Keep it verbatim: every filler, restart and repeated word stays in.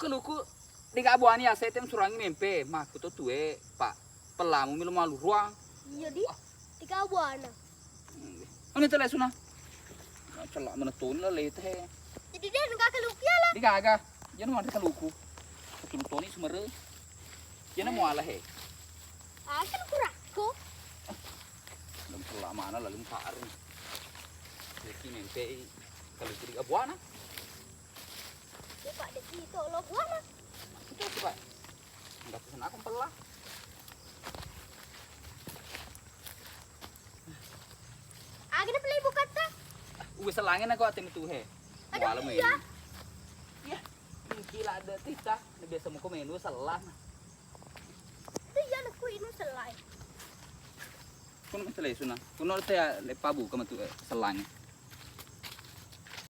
Luku, dega buani ase tem surangi mempe, makku to tue, Pak. Pellamu milo malu ruang. Iya, di. Tiga buana. Hmm. Ini tele suna. Nah, celak mana tun lah lete. Jadi dia nggak keluki ya lah. Digaga. Jangan mana keluku. Betul toni sumere. Jangan mau ala he. Ah, kan kurako. Lem celak mana lah lem paru. Jadi mempe kalau jadi buana. Dia Pak Deki itu lo buana. Itu sih, Pak. Enggak pesen aku pella. Agak pella bukatta. Uwe selangin aku atim tuhe. Aduh, iya. Iya. Gila ada tita. Biasa mau komen dua selang. Itu iya aku ini selai. Kuno mencele suna. Kuno te ya lepa buka metu selangin.